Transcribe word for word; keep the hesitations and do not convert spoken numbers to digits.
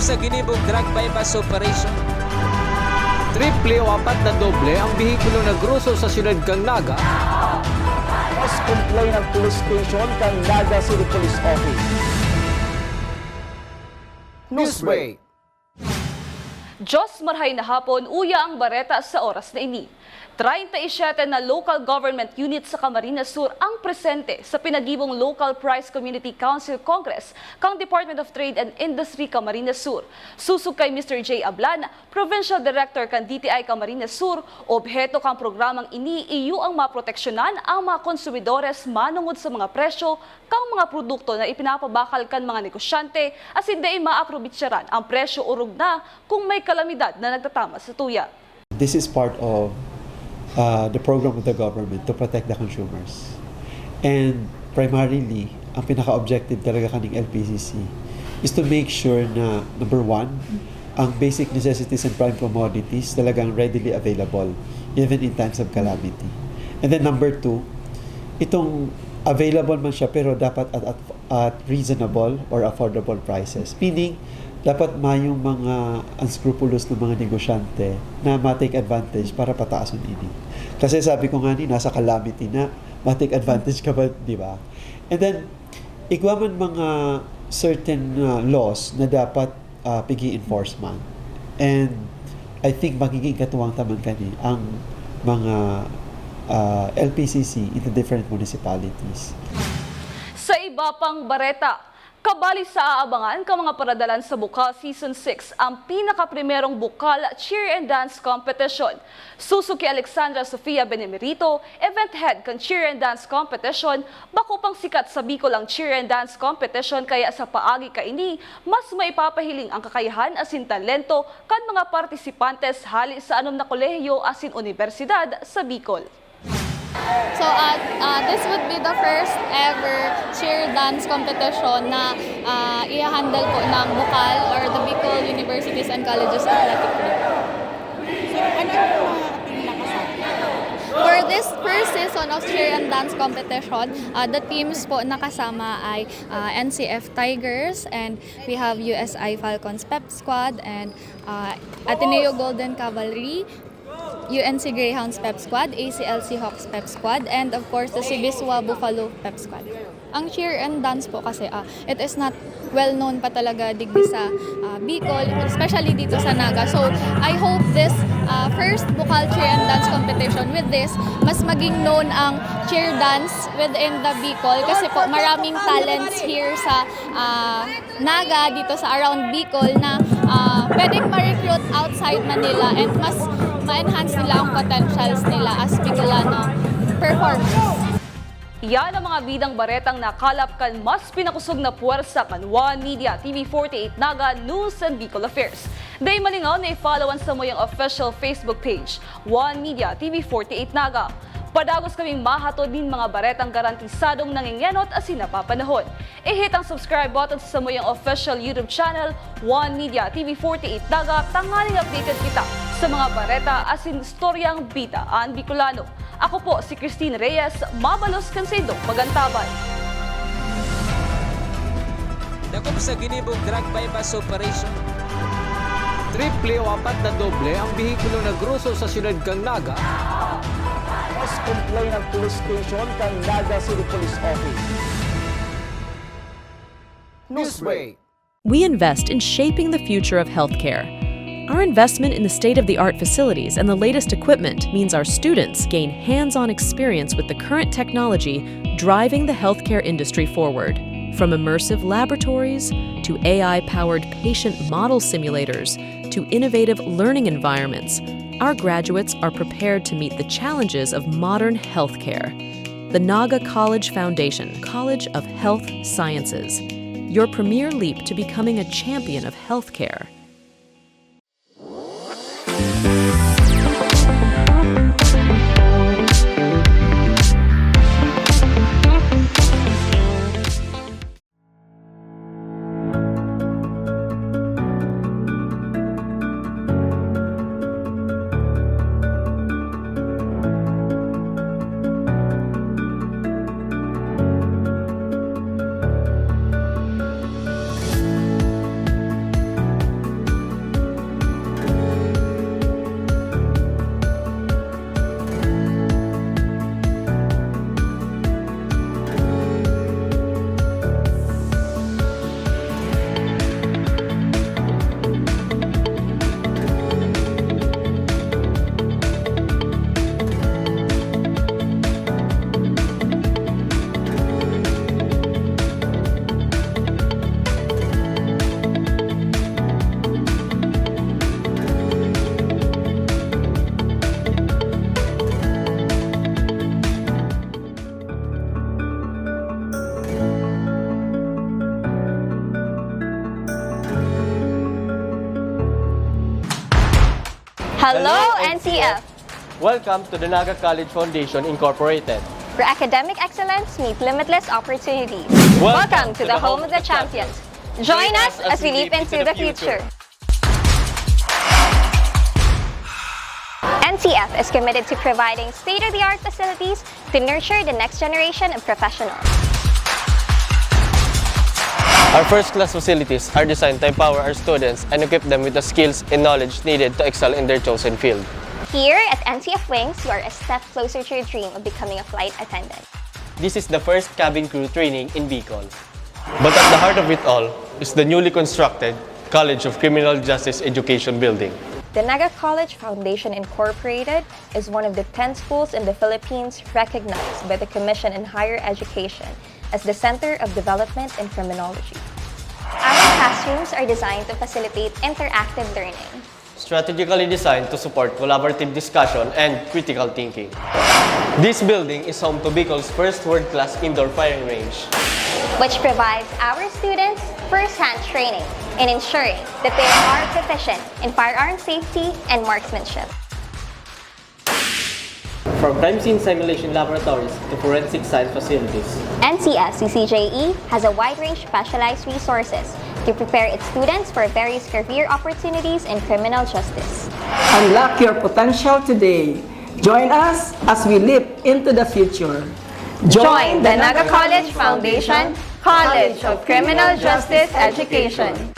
Sa ginibong drug buy-bust operation, triple o apat na doble ang behikulo na groso sa siyudad kan Naga. Mas comply ng police station kan Naga City Police Office. Newsbreak. Diyos marhay na hapon, uya ang bareta sa oras na ini. Treinta y siete na local government units sa Camarines Sur ang presente sa pinagibong Local Price Community Council Congress kang Department of Trade and Industry Camarines Sur. Susog kay Mister J Ablan, Provincial Director kan D T I Camarines Sur, obheto kang programang ini iyo ang maproteksyonan ang mga konsumidores manongod sa mga presyo kang mga produkto na ipinapabakal kan mga negosyante asin dai maaprobitsaran ang presyo orog na kung may kalamidad na nagtatama sa tuya. This is part of uh, the program of the government to protect the consumers. And primarily, ang pinaka-objective talaga kaning L P C C is to make sure na, number one, ang basic necessities and prime commodities talagang readily available, even in times of calamity. And then number two, itong available man siya pero dapat at, at, at reasonable or affordable prices. Meaning, dapat mayong mga unscrupulous na mga negosyante na ma-take advantage para pataason ini. Kasi sabi ko nga ni, nasa calamity na, ma-take advantage ka ba, di ba? And then, igwa man mga certain uh, laws na dapat uh, pigi-enforce man. And I think magiging katuwang taman kani ang mga uh, L P C C in the different municipalities. Sa iba pang bareta, kabali sa aabangan ka mga paradalan sa Bukal Season six ang pinakaprimerong Bukal Cheer and Dance Competition. Suso ki Alexandra Sofia Benemerito, event head kan Cheer and Dance Competition, bako pang sikat sa Bicol ang Cheer and Dance Competition kaya sa paagi kaini, mas maipapahiling ang kakayahan asin talento kan mga partisipantes hali sa anom na kolehiyo asin unibersidad sa Bicol. So uh, uh, this would be the first ever cheer dance competition na uh, i-handle po ng Bukal or the Bicol Universities and Colleges Athletic Club. So ano yung mga team na kasama? For this first season of cheer and dance competition, uh, the teams po nakasama ay uh, N C F Tigers and we have U S I Falcons Pep Squad and uh, Ateneo Golden Cavalry, U N C Greyhounds Pep Squad, A C L Seahawks Pep Squad, and of course the Sibiswa Buffalo Pep Squad. Ang cheer and dance po kasi, ah, it is not well known pa talaga digdi sa ah, Bicol, especially dito sa Naga. So, I hope this ah, first Bukal Cheer and Dance Competition with this, mas maging known ang cheer dance within the Bicol kasi po maraming talents here sa ah, Naga dito sa around Bicol na ah, pwedeng ma-recruit outside Manila and mas ma-enhance nila ang potentials nila as Bicolano performers. Yan ang mga bidang baretang nakalap kan mas pinakusog na puwersa kan One Media T V forty-eight Naga News and Bicol Affairs. Dai malingaw na i-follow an samuyang official Facebook page, One Media T V forty-eight Naga. Padagos kaming mahatod nin mga baretang garantisadong nangengenot asin napapanahon. I-hit ang subscribe button sa samuyang official YouTube channel, One Media T V forty-eight Naga, tanganing updated kita sa mga bareta asin istoryang bida an Bicolano. Ako po si Christine Reyes, mabalos kan saindong pagantaban. Dakop sa ginibong drug buy-bust operation. Triple o apat na doble ang behikulo na groso sa siyudad kan Naga. Mas comply ng police station kan Naga City Police Office. Newsbreak. We invest in shaping the future of healthcare. Our investment in the state of the art facilities and the latest equipment means our students gain hands on experience with the current technology driving the healthcare industry forward. From immersive laboratories to A I powered patient model simulators to innovative learning environments, our graduates are prepared to meet the challenges of modern healthcare. The Naga College Foundation, College of Health Sciences, your premier leap to becoming a champion of healthcare. Hello, N C F! Welcome to the Naga College Foundation Incorporated. Where academic excellence meets limitless opportunities. Welcome to the home of the champions. Join us as we leap into the future. N C F is committed to providing state-of-the-art facilities to nurture the next generation of professionals. Our first-class facilities are designed to empower our students and equip them with the skills and knowledge needed to excel in their chosen field. Here at N C F Wings, you are a step closer to your dream of becoming a flight attendant. This is the first cabin crew training in Bicol. But at the heart of it all is the newly constructed College of Criminal Justice Education Building. The Naga College Foundation Incorporated is one of the ten schools in the Philippines recognized by the Commission on Higher Education as the Center of Development in Criminology. Our classrooms are designed to facilitate interactive learning. Strategically designed to support collaborative discussion and critical thinking. This building is home to Bicol's first world-class indoor firing range. Which provides our students first-hand training in ensuring that they are proficient in firearm safety and marksmanship. From crime scene simulation laboratories to forensic science facilities, N C F C C J E has a wide range of specialized resources to prepare its students for various career opportunities in criminal justice. Unlock your potential today. Join us as we leap into the future. Join the Naga College Foundation College of Criminal Justice Education.